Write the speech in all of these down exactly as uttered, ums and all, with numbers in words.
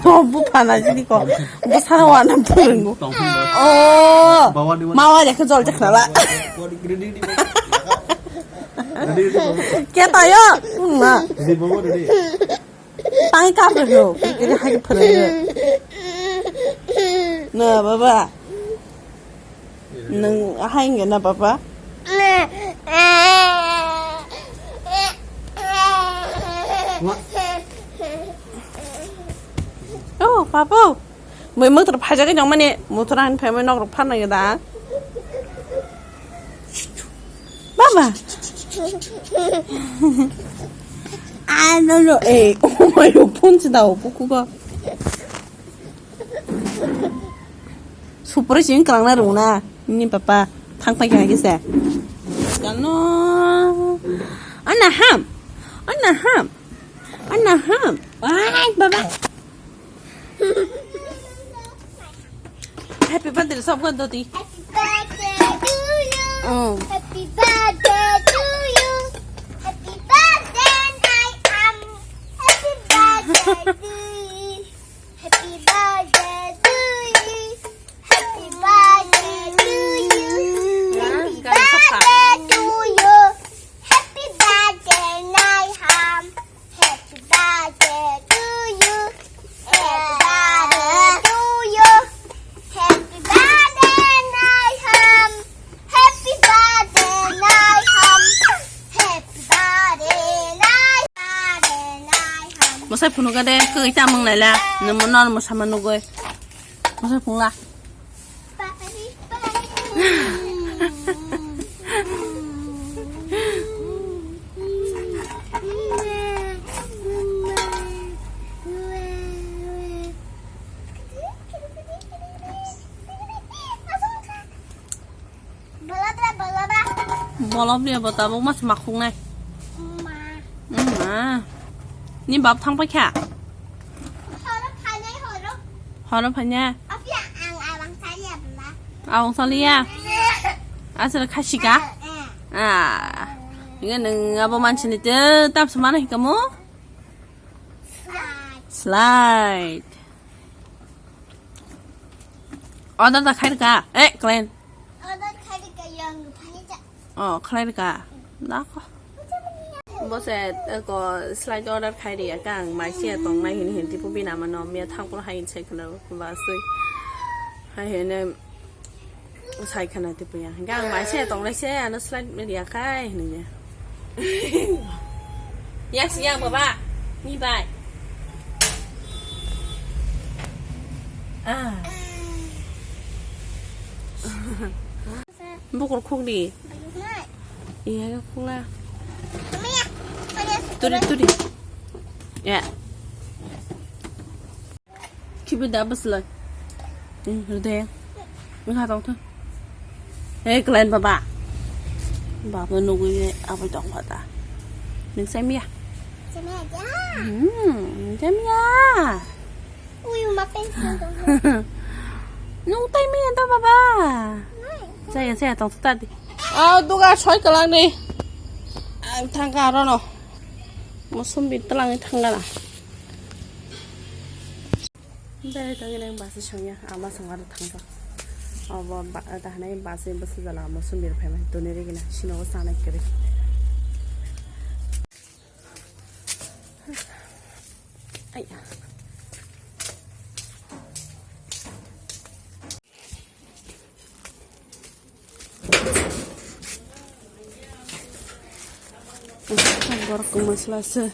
Oh, buphana jini ko. Bwsano wana phwrwngo. Oh, mawa lekha jol jakhnala. Ketayo. Ma. Tangi kaprwgo. Kiri hai phwrwngo. Na, baba. Nung ahai nge na, papa? Oh, papa. Mui motor phajagwi nong mani, motor ang phai mui nok rok phan nang da. Baba. I don't know. Eh, oh my God, phone si da, oh, puku ba. Supri sing kalang na rung na. Ni papa thang pai kha kisa. Kano. Ana ham. Ana ham. Ana ham. Ai, baba. Happy birthday, sob gan doti. Happy birthday to you. Oh. Happy birthday to you. Happy birthday, I am. Happy birthday to you. Happy birthday to you. Happy birthday to you. Happy birthday to you. Happy birthday, Naiham. Happy birthday to you. Happy birthday to you. Happy birthday, Naiham. Happy birthday, Naiham. Happy birthday, Naiham. Mosai phunuk de, koi ta mung laila. Namo nor mosama nugoi. Mosai phungla. Bolobra, bolobra. Bolobra bo tabuk mas makhuk nai. Ma. Ma. Ni bab thang paikha? Horo phainai horo. Horo phainai? Apia ang awang saliya bla. Awang saliya? Asal khasika? Eh, eh. Ah. Nge nung abo manchini te tap semana hikamu? Slide. Slide. Order ta khairka? Eh, klen. Order khairka yang phani ja. Oh, khlairka. Dakho. Bose ko slide order khairiya kang mai siya tong nai hin hin tipo bina mano miya thang por hai sai khna ba sui. Hai hene sai khna tipo ya. Kang mai siya tong nai se ano slide media khai hini ya. Yak siya baba. Ni bai. Ah. Bukur khuk di. Iya, khukla. Turi, turi. Ya. Kibi da bwsla. Hmm, rde. Nang ha tong thung. Hey, klan baba. Baba nugui abai tong kha ta. Nung sai miya? Sai miya ja. Hmm, nung sai miya. Uyu, ma pencil dong. Nung tai mi ento baba. Saya, saya tong ta di. Ah, duga soi kalang ni. Ang thangka aro no. Mosombi talang thangka na. Dai tong nang basi sangya, ama sangka thangka. Abo ba, ta hanai basi basi jala mosombi phai mai. Tuni ri gina, sino sana kiri. Ai. Borok masla se.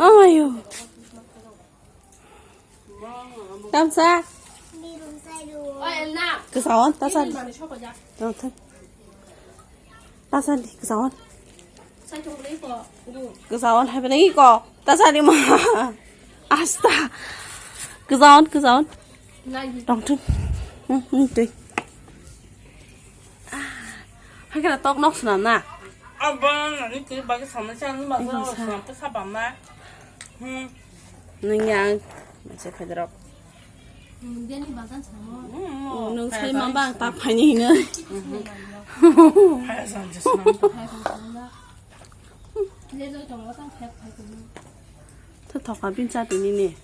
Amayo. Tamsa. Kwsaon, tasa. Tasa di, kwsaon. Kwsaon hai bini ko. Tasa di ma. Asta. Kwsaon, kwsaon. Tong thung. Hmm, hmm, tui. Hai khe tok nok swnam na? Abo nani twi bagwi samani chani bagwi abo swnam ta sabam na. Hmm. Nung yang masa phedrok. Nung sai ma bang tak phaini hino. Hai sam je swnam ta. Hai sam swnam ta. Le joi tong tang phek phai tong. Thokma bini chati nini.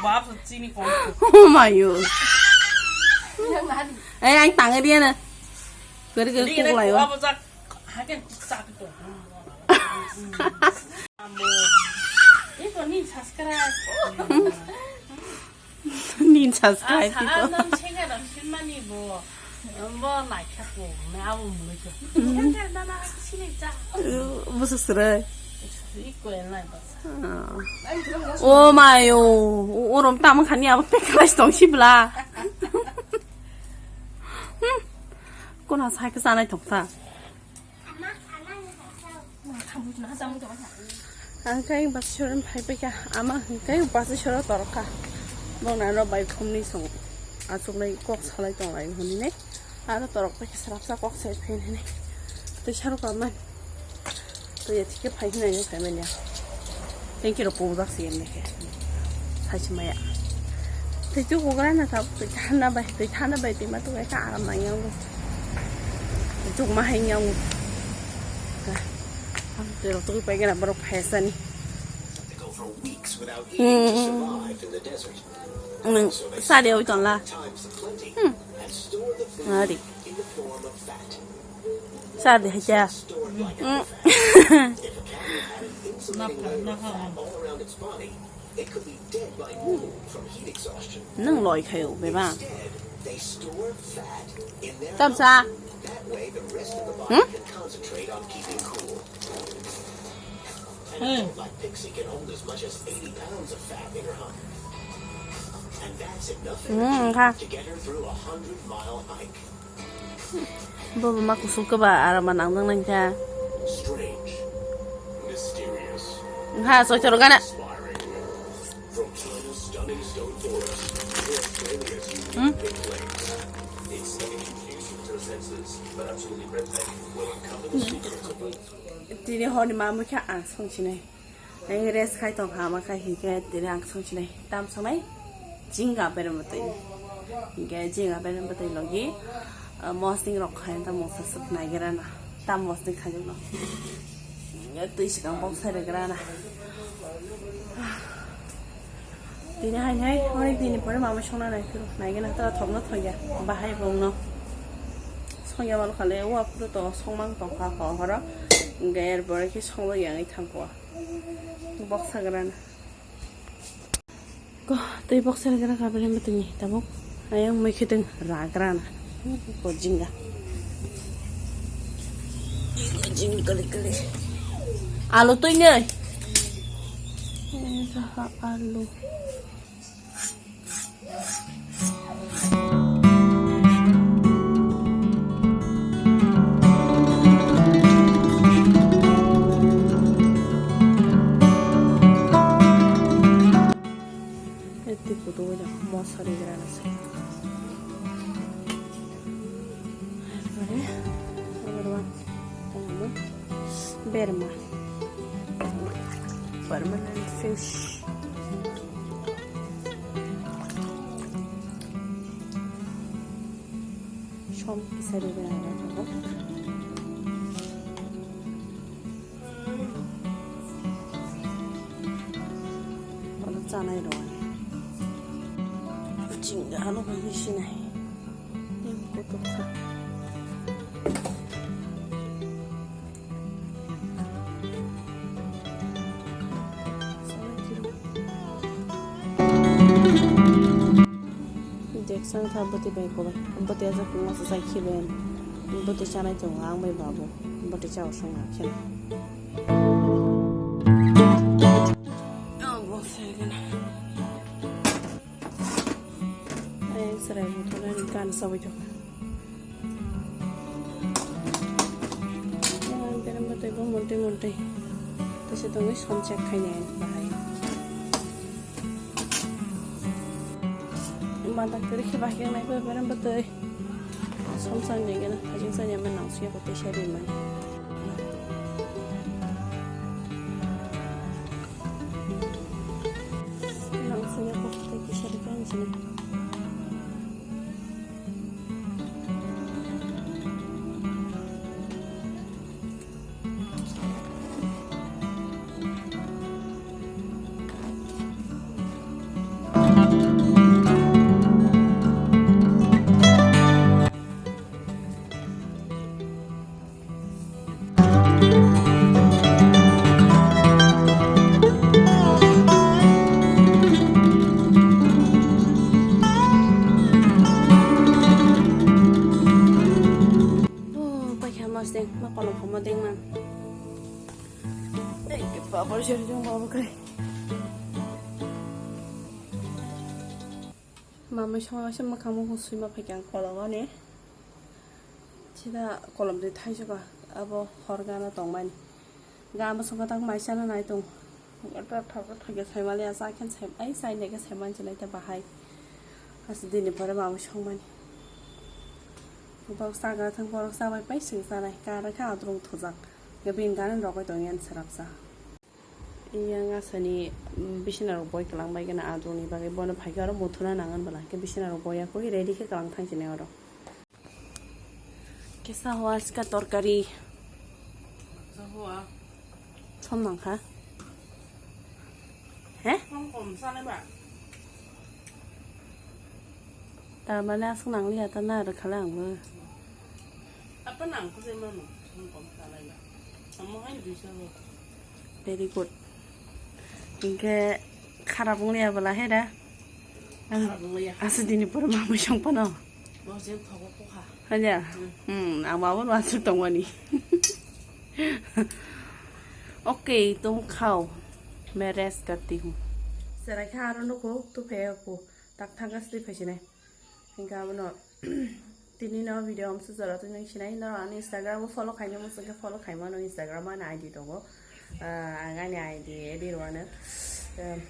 Bap chini kong. Oh my god. Eh, ang tangwi riya na. Kori kori kok layo. Abo jak. Hagen chati to. Amo. Iko ni subscribe. Nin subscribe asa, tipo. Ang nang chenga dang sinmani bo. Bo naikha ko, me abo mulai ko. Kan kan nana sini cha. Busu sere. Iko en lai basa. Oh my oh. Orom tam khani abo pek khlai tong sibla. Kona sai ka sanai thok tha. Ang khe bus soro phai paikha, ama hwnkhe bus soro torokha. Bo nano bai phumni song achuknai kok salai tonglai hwnwi aro torok paikha, srapsa kok sai phai hwnwi twi sarok aman twi thikhe phai hwnwi phai manya. Thank you rok pubujak se emne khe. Sachi maya. Tei tu kugra na ta twi thana bai, twi thana bai twi ma tu ka aram nang yang. Tuk ma hai yang. Am tero tu pai gana borok phai sani. Nang sade oi ton la. Hmm. Ari. Sade haja. Hmm. Nang loi khayo beba. Tamsa. Hmm? Hmm, kha. Bo ma kusuk khe ba aram ma nang nang kha. Kha soi choro gana. Hmm? Tini horni ma mui kha ang song sinai. Ang rest khai tong kha, ama khai hinkhe tini ang song sinai tam sonai jinga berem bwtwi. Hinkhe jinga berem bwtwi logi, ah, mosning rok khai ta mungsa suk naigira na. Tam mosning khai no. Hinkhe twi swkang bok sai regra na. Tini hai hai, onek dini pore mama songna nai phuru. Naigena tara thokno thokya. Bahai bongno. Songya mal khale, wa phuru to songmang tong kha horo. Hinkhe er pore khe songlo yang i thang kho. Boksa grana. Ko, tei boksa grana kabere mutuni tabuk. Ayang mui khiteng ra grana. Ko jinga. Ko jing kali kali. Alu tui nai. Eh, ha alu. Eti kudu wajak mosari grana se. Are, number one. Berma. Permanent fish. Som kisa rwgwi ang rwkha. Ano chanai rw. Jinga ano bai sinai. Yang kotor sa. Deksang tha bwtwi bai kwbai. Bwtwi ajak kungma se chai khibai. Bwtwi chanai tongo ang bai babu. Bwtwi chao song khe. Ang bo sai gana. Ai, serai butulani gan sabai thok. Berem bwtwi bo montwi montwi. Tese tongwi som check khainai bahai. Mandak teri khe bahai khe nai berem bwtwi. Som chani gana hajing chani ama nang suya ko tesa ri mani. Nang suya ko tei kisa ri kan sini. Abor seri jong babu kai. Mamai songma se mwkhang mukhung suima phaikha ang kologoni. Sida kolom de thaisukha abo hor gana tongmani. Ga bwswk tak mai chana nai tong. Thok thok thok saimali asa khen sai ai sai neke saiman chinai ta bahai. Asi dini pore mamai songmani. Borok chagra thang borok chabai pai sing chanai. Kara khe adrong thojak. Ga bin gana rogoi tong yan serapsa. Yang asani, mm, bisina rok boi kwlang bai gana adrong ni bagwi bono phaikhe oro muthuna nangan bwla. Khe bisina rok boi ya koi ready khe kwlang thang chinai oro. Kisa hoa sika torkari. Sa hoa. Som nang kha? He? Som kom sa le ba? Tar mane aswk nang liya ta na rwkha le ang bo. Apa nang ko se mano? Som kom sa le ba? Amo hai duisa bo. Very good. Hinkhe kharap wng liya bwla he da? Kharap wng liya. Aswk dini pore mamai song phano. Bo je thogo kokha. Hanya? Hmm, ang mama no aswk tongmani. Okay, tum khao. Main rest karti hu. Serai kha aro nuko tu phe ko. Tak thang ka sli phai sinai. Hinkhe abono tini no video amsa jora twi nang sinai. Norok ani Instagram o follow khaina muchung khe follow khaimano, Instagram o ani I D tongo. Ah, ang ani I D edi rwano. Em,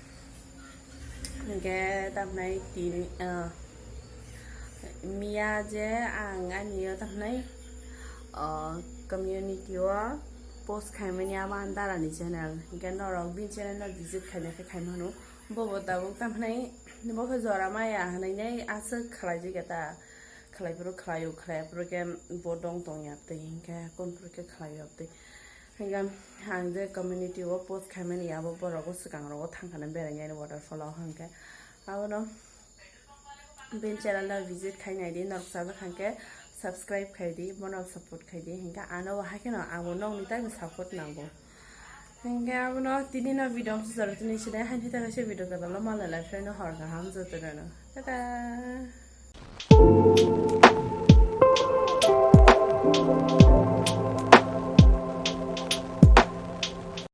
hinkhe tamnai tini, ah, miya je ang ani o tamnai, ah, community o post khaimani ama Andarani channel. Hinkhe norok bini channel no visit khaina khe khaimano. Bobo tabuk tamnai bo khe jora maya hinui nai aswk khlai jikha ta. Khlai phuru khlai o, khlai phuru khe bo dong tong ya twi hinkhe kun phuru khe khlai o twi. Hinkhe ang je community o post khaimani abo borok o swkang rogo thang khana berai nai waterfall o hinkhe abono bini channel no visit khai nai di, norok chajak hinkhe subscribe khai di, bono support khai di hinkhe ano bo hai kheno ang bo nokni tai bo support nango. Hinkhe abono tini no video amsa jora tini sinai, haini thaka se video kwtal o malai lai phai no hor kaham joto no. Tata.